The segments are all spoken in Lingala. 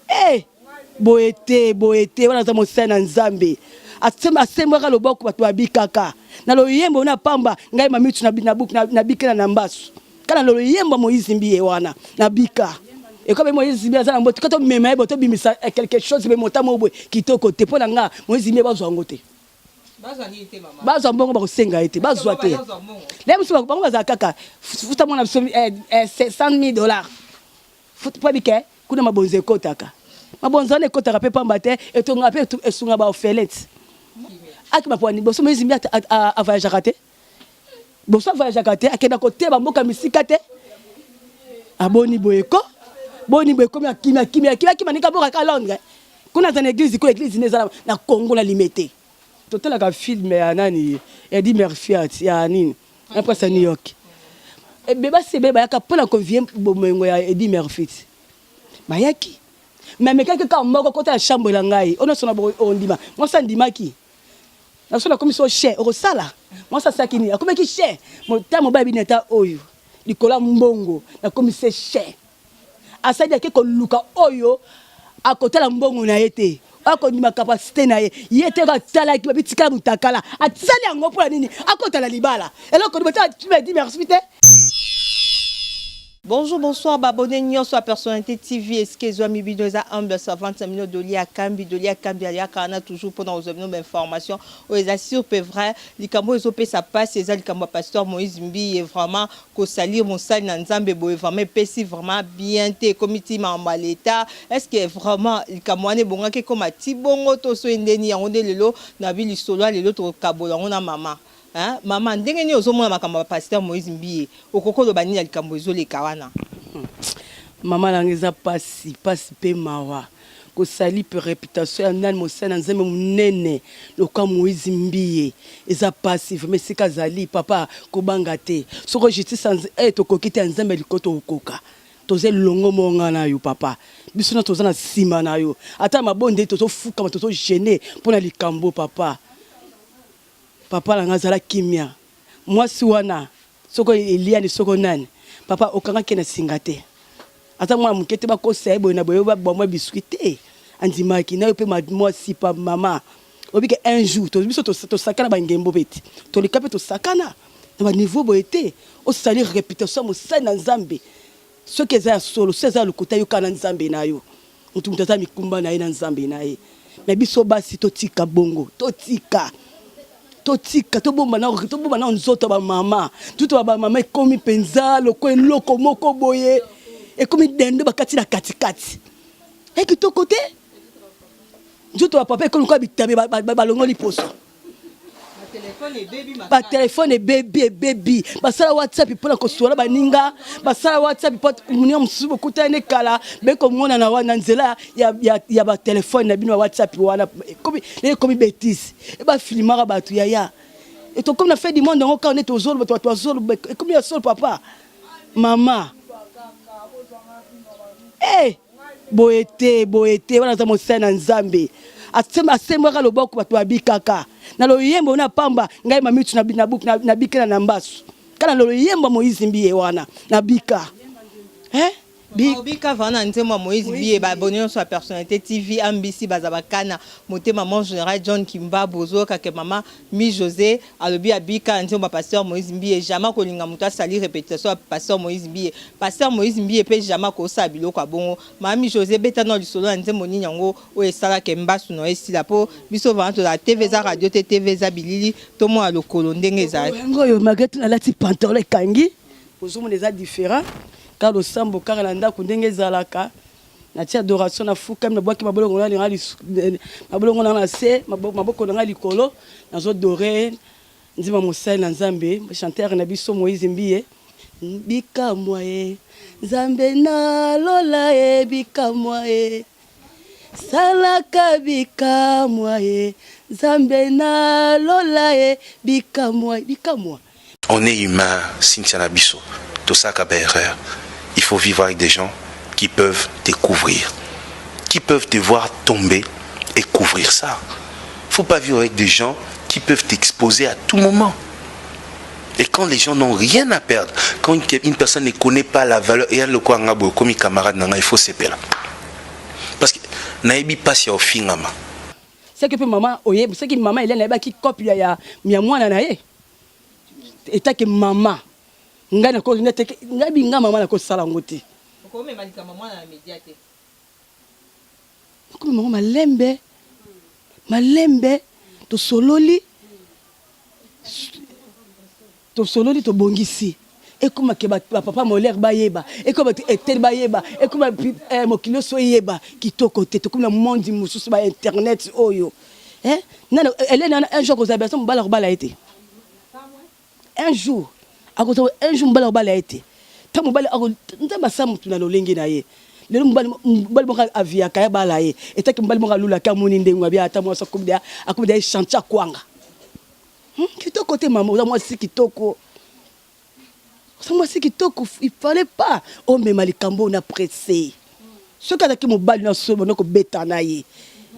Eh! Boye te, boye te, wana aza mosali na Nzambe. Asembwaka loboko bato babikaka. Na loyembo na pamba ngai mamitu na bikela na mbasu. Kaka na loyembo ya Moïse Mbiye wana na bika. Ekomi Moïse Mbiye aza na mbote, kato mema ye boto bimisa quelque chose be mota mo boye kitoko te pona nga Moïse Mbiye bazwa yango te. Bazwa mbongo bakosenga ye te, bazwa te. Lelo mosusu bango bazala kaka futa mwana biso 500 000 dollars. Mpo bike kuna mabonza ekotaka. Mabonza wana ekotaka mpe pamba te, etongaka mpe esunga ba orphelins. Akima mpo liboso Moïse Mbiye avoyageaka te. Boso avoyageaka te, akenda koteya ba mboka misika te. Aboni boye ko boni boye komi akimi akimi akimi akima ndenge aboka ka Londres. Kuna aza na eglise ko eglise nde eza na Congo na Limete. Totalaka film ya nani Eddie Murphy ya nini un prince ya New York. Ebele basi ebele bayaka mpo na kovie bomengo ya Eddie Murphy. Bayaki. Mais amekaki kaka moko kota na chambre na ngai. Oyo nyonso na ondima. Mwasi andimaki. Na so nakomi so chien okosala. Mwasi asalaki nini? Akomaki chien. Mota mobali bini ata oyo. Likolo ya mbongo nakomi se chien. Asali ake koluka oyo akotala mbongo na ye te. Oyo akondima capacité na ye. Ye te atalaki babi tikala mutakala. Asali yango mpo na nini? Akota na libala. Eloko nini botala film Eddie Murphy te? Bonjour bonsoir ba abonnes nionso ya personnalite TV esika ezuami bino eza humble servante na bino Dolly Akambi Dolly Akambi ayaka wana toujours pona kozua bino ba information oyo eza sur pe vrai likambo oyo ezo pesa pasi eza likambo ya pasteur Moïse Mbiye vraiment ko salir mosali na Nzambe boye vraiment epesi vraiment bien te ekomi ti makambo ya l'etat est ce que vraiment likambo wana ebongaki ekoma ti bongo to soki ndeni yango nde lelo na bi lisolo ya lelo tokokabola yango na mama Hein maman ndenge nini ozo mona makambo ya pasteur Moïse Mbiye okoki koloba nini na likambo ezo leka wana? Maman na nga eza pasi pasi pe mawa ko salir pe reputation ya nani mosali na nzambe munene lokola Moïse mbiye eza pasi vraiment esika azali papa kobanga te soko justice ya eh tokoki te ya nzambe ya likolo tokokoka toza elongo moko nga na yo papa biso nionso toza na sima na yo ata mabondeli tozo fukama tozo jeune pona likambo papa Papa na nga zala kimia mwasi wana soko eliane soko nani papa okangaki ye na singa te aza mwana muke te bakosa ye boye na boye ba bwa biscuit te andimaki nayo pe mwasi pa mama oyebi ke un jour to biso tosakana ba ngembo pe te toleka pe tosakana na ba niveau boye te osali reputation ya mosali na nzambe soki eza ya solo soki eza ya lokuta yoka na nzambe na yo Mutu mutu aza mikumba na ye na nzambe na ye mais biso basi totika bongo totika totika tobomba na tobomba na nzoto ba mama nzoto ya ba mama ekomi penza lokola eloko moko boye ekomi dendo bakati na katikati e kitoko te nzoto ya papa ekomi lokola bitabe balongoli poso Ba telephone ebebi ebebi basala whatsapp pona kosuana baninga basala whatsapp po moninga mosusu bokutani ne kala be komonana wana nzela ya, ya, ya ba telephone na bino ya whatsapp wana ekomi ekomi betise e bafilimaka bato yaya e tokomi na fin du monde yango kaka nde tozoloba bato bazoloba ekomi ya solo papa mama hey! Eh! Boye te, boye te, wana aza mosali na Nzambe. Asembwaka loboko bato babikaka. Na loyembo na pamba ngai mamitu na na na bikela na mbasu. Kaka na loyembo ya Moïse Mbiye wana na bika. Eh? Bi... Obika vraiment na nzembo ya Moïse Mbiye ba abonne nyonso ya Personnalité TV ambisi baza bakana motema mon général John Kimbabu ozoyoka ke mama Mi Jose alobi abika na nzembo ya pasteur Moïse Mbiye jamais akolinga mutu asali repetition ya pasteur Moïse Mbiye pasteur Moïse Mbiye pe jamais akosala biloko ya bongo mama Mi Jose beta nao lisolo na nzembo nini yango oyo esala ke mbasu na yo esila po biso vraiment tozala TV eza radio te TV eza bilili tomona lokolo ndenge ezali. Yango oyo malgre tout nalati pantalon ekangi ozomona eza different kaka losambo kaka na ndaku ndenge ezalaka Natie adoration na fukami na bwaki mabolongo na nga mabolongo na nga na se maboko na nga likolo nazo dore nzima mosali na Nzambe chanteur na biso Moïse Mbiye bikamwa e Nzambe na lola e bikamwa e salaka bikamwa e Nzambe na lola e bikamwa bikamwa. On est humain Cynthia na biso tosalaka ba erreur il faut vivre avec des gens qui peuvent te couvrir qui peuvent te voir tomber et couvrir ça faut pas vivre avec des gens qui peuvent t'exposer à tout moment et quand les gens n'ont rien à perdre quand une, une personne ne connaît pas la valeur et lokola nga boye okomi camarade na nga il faut sepela. Nayebi pasi ya ofingama. Soki pe mama oyebi soki mama Eliane ayebaki cope ya ya ya mwana na ye etake mama ngai nako ngai binga mama nakosala yango te. Okomema likambo ya mwana na media te. Nakomema yango malembe malembe tosololi Tosololi tobongisi ekoma ke ba papa moliere bayeba ekoma batu eteli bayeba ekoma eh, mokili nyonso eyeba kitoko te tokomi na monde mosusu ba internet oyo eh nani Helène wana un jour akozala biso mobali akobala ye te un jour akozala un jour mobali akobala ye te ntango mobali nzambe asala motu na lolenge na ye lelo mobali mobali moko aviaka ye abala ye etaki mobali moko alulaki amoni ndenge abi ata mwasi akomi deya echantier akwanga Hum kitoko te mama oza mwasi kitoko oza mwasi kitoko il fallait pas omema likambo oyo na presse soki azalaki mobali na solo banda kobeta na ye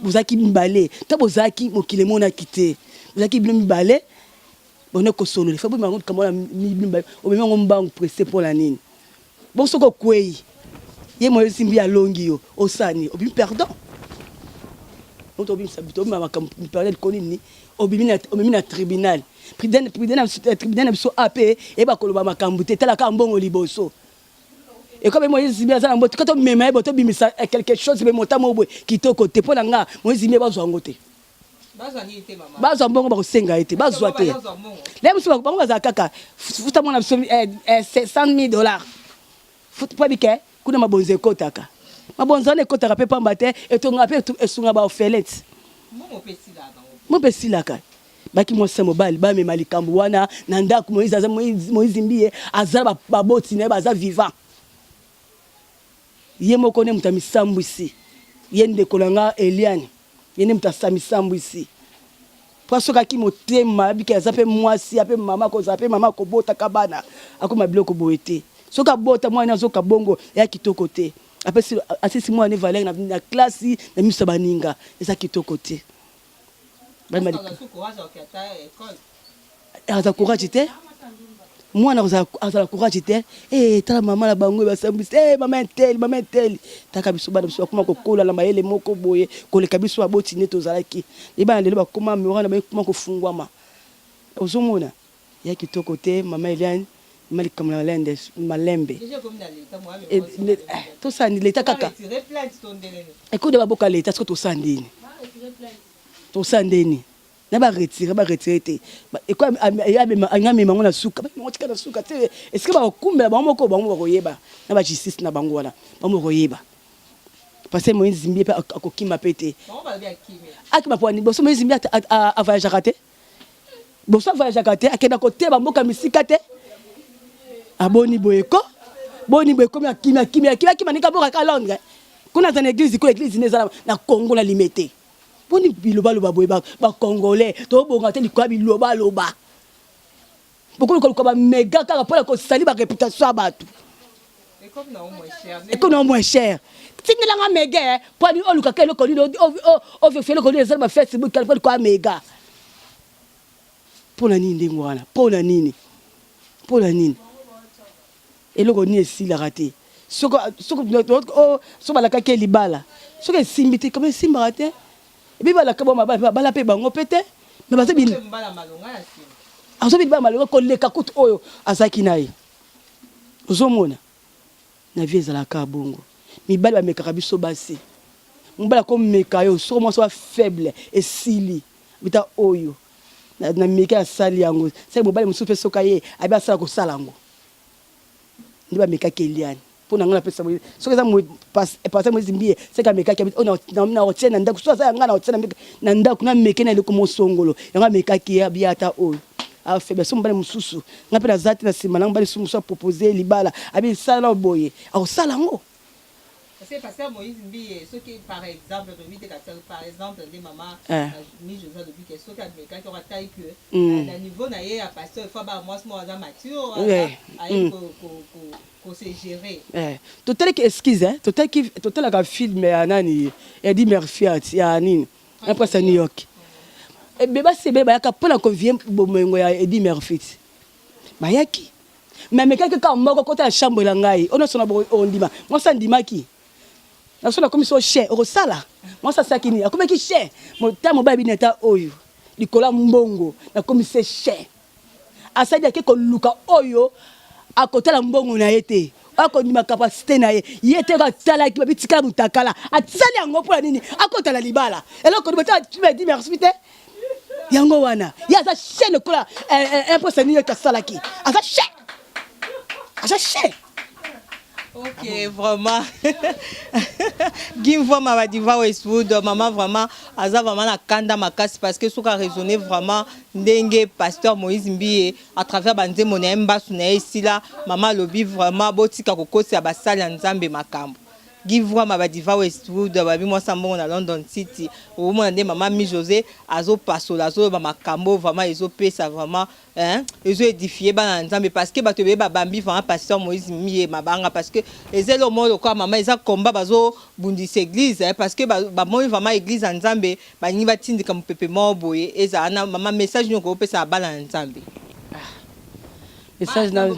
bozalaki mibale ta bozalaki mokili emonaki te bozalaki bino mibale banda kosolola il faut bomema yango likambo wana mibale omemi yango mbangu presse mpo na nini Bon soki okweyi ye moyo esimbi alongi yo osani obimi perdant moto obimisa bito obima makambo perdant likolo nini obimi na omemi na tribunal tribunal na biso ap eyeba koloba makambo te tala kaka mbongo liboso ekomi moïse zimbi aza na mbote kaka tomema ye bo tobimisa eh, quelque chose me mota moko boye kitoko te mpo na nga moïse zimbi bazwa yango te bazwa mbongo bakosenga ye te bazwa te le mosusu bango bazala kaka futa mwana biso 500 000 dollars mpo bike kuna mabonzo ekotaka mabonzo wana ekotaka mpe pamba te etonga mpe esunga baorphelins mo mpe esilaka baki mwasi ya mobali bamema likambo wana na ndako moïse aza moïse mbiye aza baboti na ye baza vivant Ye moko nde moto amisambwisi. Ye ndeko na nga Eliane, ye nde moto amisambwisi. Po asokaki motema, ayebi ke aza pe mwasi, aza pe mama, akozala pe mama, akobotaka bana, akoma biloko boye te. Soki abota mwana ne azoka bongo, eya kitoko te. Apesi, asilisi mwana ne valeur na, na classe, na miso ya baninga. Eza kitoko te. Aza courage te mwana azala courage te eh, tala mama na bango basambwisi eh, mama inteli mama inteli taka biso bana biso bakoma kokola na mayele moko boye koleka biso baboti nde tozalaki ye bana lelo bakoma miwana bakoma kofungwama ozomona ya kitoko te mama Eliane ma likambo na malende malembe eh, eh, tosala nini leta kaka ekode baboka leta soki tosala ndeni tosala ndeni na ba retire ba retire te amema yango na suka bango tika na suka te esika bakokumbela bango moko bango bakoyeba na ba justice na bango wana bango bakoyeba parce que Moïse Mbiye pe akokima pe te akima po liboso Moïse Mbiye avoyageaka te boso avoyageaka te akenda koteya bamboka misika te aboni boye ko boni boye komi akimi akimi akimi akima ndenge aboka ka Londres kuna aza na eglise ko eglise nde eza na Congo na limete boni bilobaloba boye ba congolais tobonga te likolo ya bilobaloba bokoluka luka ba mega kaka mpona kosali ba reputation ya bato ekomi na moins cher tindela nga mega eh, mpo ani olukaka eloko nini ovefia eloko nini eza na bafacebook mpo likolo ya mega mpo na nini ndenge wana mpo na nini mpo na nini eloko nini esilaka te soki soki balakaki ye libala soki esimbi te kama esimbaka te ebi balaka bango babala mpe bango mpe te me baza azobi libala malonga koleka kutu oyo azalaki na ye ozomona na vie ezalaka bongo mibali bamekaka biso basi mobali akomeka yo soko mwasi wa faible esili bita oyo na meki asali yango saki mobali mosusu mpe soki aye abi asala kosala yango nde bamekaki Eliane mpo na ngai napesa boye soki eza pasteur Moïse Mbiye seke amekaki oyo na otie na ndako soki aza ya ngai na otie na ndako nameke na eloko mosongolo yango amekaki ye abia ata oyo afaible so mobali mosusu ngai mpe naza te na nsima na mobali mosusu apropose libala abi sala boye akosala yango Parce que pasteur Moïse Mbiye soki par exemple tolobi te kasi par exemple nde mama eh. mi José alobi ke soki amekaki oko atai que mm. na niveau na ye ya pasteur il faut ba mwasi moko aza mature aye mm. ko se gérer. Eh. Totalaki excuse eh totalaki totalaka film ya nani Eddie Murphy ya nini un prince à New York. Ebeba basi ebele bayaka mpo na kovie bomengo ya Eddie Murphy bayaki Mais amekaki kaka moko kota ya chambre na ngai oyo nyonso na ondima mwasi andimaki. Na so nakomi so chien okosala mwasi asalaki nini akomaki chien ta mobali bini ata oyo likolo ya mbongo nakomi se chien asali ake koluka oyo akotala mbongo na ye te akondima kapasite na ye ye te atalaki babi tikala mutakala asali yango mpo na nini akotala libala eloko nini merci te yango wana ye aza chien lokola imposa nini asalaki aza chien aza chien. Ok, vraiment. Gimvo Mabadiva Westwood, maman vraiment, aza vraiment na kanda makasi parce que soka raisonner vraiment ndenge pasteur Moïse Mbiye à travers banzembo na ye mbasu na ye esila mama alobi vraiment botika kokosela basali ya Nzambe makambo. Givwa Mabadiva Westwood babi mwasa mbongo na London City omona nde mama Mi José azopasola azoloba makambo vraiment ezopesa vraiment Hein ezo edifier bana na nzambe parce que bato ebele babambi vraiment pasteur Moïse Mbiye mabanga parce que eza eloko moko lokola mama eza combat bazo bundisa eglise hein, parce que bamoni vraiment eglise ya nzambe balingi batindika mopepe moko boye ezala na mama message nini okopesa na bana na nzambe? Message na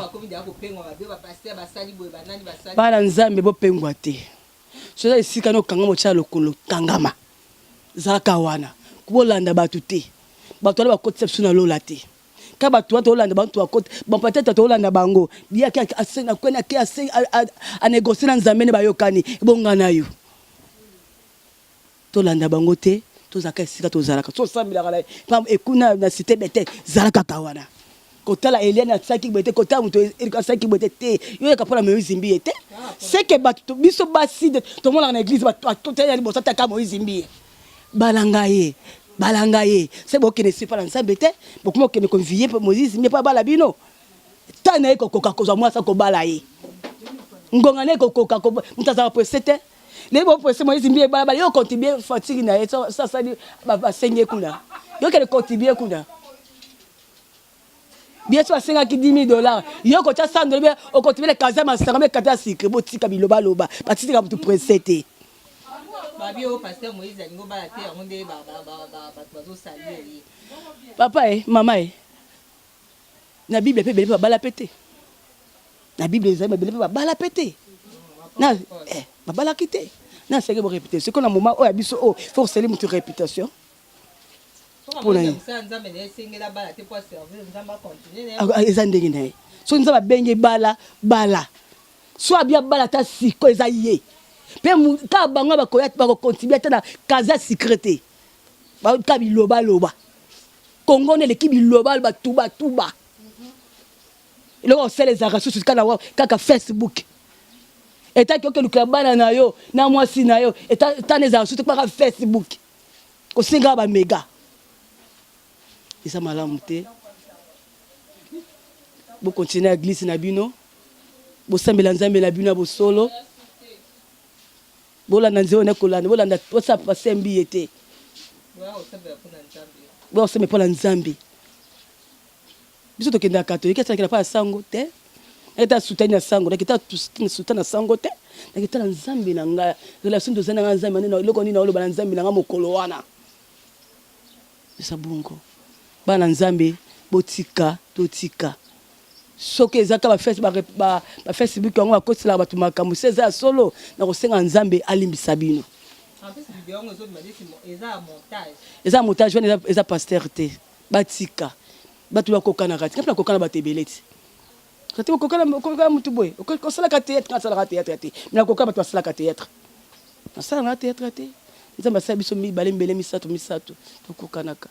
bana nzambe bopengwa te soki eza esika no kangama otia lokolo kangama Zalaka wana bolanda batu te batu wana bakotisa biso na lola te ka batu wana tolanda bango tokota bon peut-être tolanda bango ye ake asenga kweni ake a negocier na nzambe nde bayokani ebonga na yo tolanda bango te tozalaka esika tozalaka so osambelaka na ekuna na cité bete zala kaka wana Kotala Eliane asalaki boye te, kotala moto asalaki boye te te. Yo yaka pona Moïse Mbiye te. C'est que bato biso basi tomonaka na église bato atotela liboso ataka Moïse Mbiye. Balanga ye, balanga ye. Se bokende sipa na Nzambe te, bokoma kokende konviye Moïse Mbiye po abala bino. Ta na ye kokoka kozwa mwasi akobala ye. Ngonga na ye kokoka moto azalaka presse te. Lelo bo presse Moïse Mbiye bala bala yo contribuer fatigue na ye sasali basengi ye kuna. Yo kende contribuer kuna. Bien sûr asengaki 10000 dollars yo kotia 100 dollars bien okotimela kaza masanga me kata sucre botika biloba loba batitika mutu presse te. Babi oyo pasteur Moïse alingi obala te yango nde bato bazosalir ye. Papa e mama e na Bible pe ebele pe babala pe te na Bible ezali ebele pe babala pe te na eh, babalaki te na seke bo réputation sikoyo na moment oyo ya biso oyo faut kosali mutu réputation Pona nini? Eza ndenge na ye. Soki Nzambe abengi bala, bala. So abi abala ata siko eza ye. Pe kaka bango bakoya bako contribuer ata na kaza secret te. Ba biloba loba. Congo nde eleki biloba loba tuba tuba. Eloko osala ezalaka susu kaka Facebook. Etaki okelukela bana na yo na mwasi na yo etana ezalaka susu kaka Facebook. Kosenga ba mega eza malamu te. Bo continuer na eglise na bino, bosambela Nzambe na bino ya bosolo, bolanda nzela oyo kolanda, bolanda bosala pasteur Mbiye te. Boya kosambela mpo na Nzambe. Biso tokendaka catholique asalaki na pa ya sango te. Nakita sutani na sango, nakita sutani na sango te. Nakita na Nzambe na nga, relation tozali na nga Nzambe na eloko nini naoloba na Nzambe na nga mokolo wana. Eza bongo. Bana Nzambe botika totika. Soki eza ka ba ba, ba Facebook yango bakotiselaka bato makambo, se eza ya solo, nakosenga Nzambe alimbisa bino. Eza montage wana eza pasteur te. Batika. Batu bakokanaka te. Nga pe nakokana batu ebele te. Kati okokana okokana mutu boye. Osalaka theatre, nga nasalaka theatre te. Mais nakokana batu basalaka theatre. Nasala nga theatre te. Nzambe asala biso mibale mibale misato misato. Tokokanaka.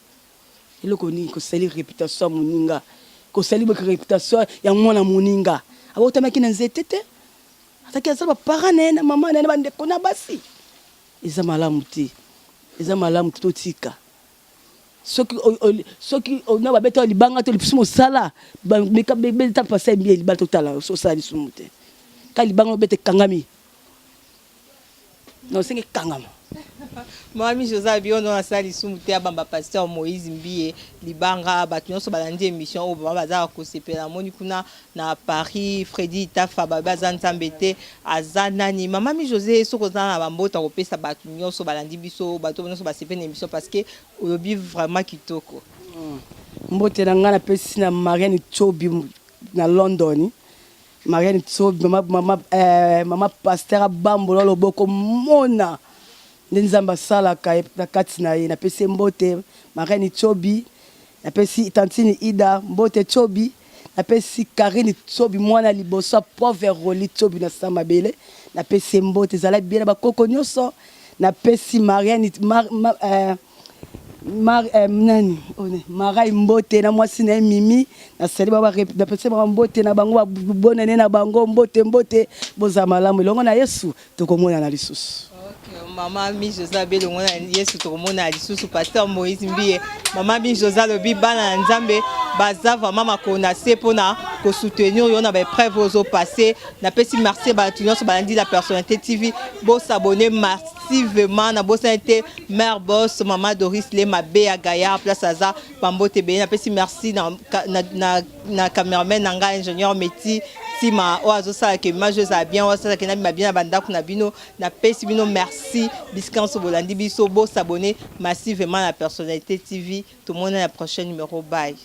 Eloko nini kosali reputation ya moninga. Kosali reputation ya mwana moninga. Abotamaki na nzete te. Azalaki aza ba parents na ye na mama na ye na bandeko na basi. Eza malamu te. Eza malamu te totika. Soki soki na babeta yo libanga to lipusi mosala meka beta pasa mbiye libala totala osala lisumu te ka libanga obeta ekangami na osenge ekangama. Mami Jose abi ono asala lisumu te abamba pasteur Moïse Mbiye libanga bato nyonso balandi emission oyo vraiment baza kosepela namoni kuna na Paris Freddy Itafa babi aza nzambe te aza nani mama mi Jose soki oza na ba mbote akopesa bato nyonso balandi biso bato nyonso basepeli na emission parce que olobi vraiment kitoko. Mbote na ngai napesi na Marianne Tchobi na London. Marianne Tsobi, mama, mama, eh, mama pasteur abambola loboko mona nde Nzambe asalaka ye na kati na ye. Napesi ye mbote Marianne Tsobi, napesi tantine Ida mbote Tsobi, napesi Karine Tsobi mwana liboso ya pauvre Roli Tsobi na sa mabele, napesi ye mbote. Ezala bien na bakoko nyonso. Napesi Marianne mar, ma, eh, Mar, eh, nani oh, Marai mbote na mwasi na ye Mimi nasali bango napesi bango mbote na bango bonane na bango mbote mbote bozala malamu elongo na Yesu tokomonana lisusu. Okay, mama mi Jose abe elongo na Yesu tokomonana lisusu. Pasteur Moïse Mbiye, mama mi Jose alobi bana na Nzambe baza vraiment makolo na se mpona kosoutenir yo na baepreuve oyo ozopasse. Napesi merci bato nyonso balandi la personnalité TV, bosabonne massivement. Nabosani te mère boss mama Doris le mabe ya Gaillard place aza bambote ebele. Napesi merci na, na, na, na cameraman na ngai ingénieur Meti Tima oyo azosalaka image ezala bien, oyo asalaka nabima bien na bandako na bino. Napesi bino merci bisika nyonso bolandi biso, bosabonne massivement na personnalité TV. Tomona na prochain numéro, bye.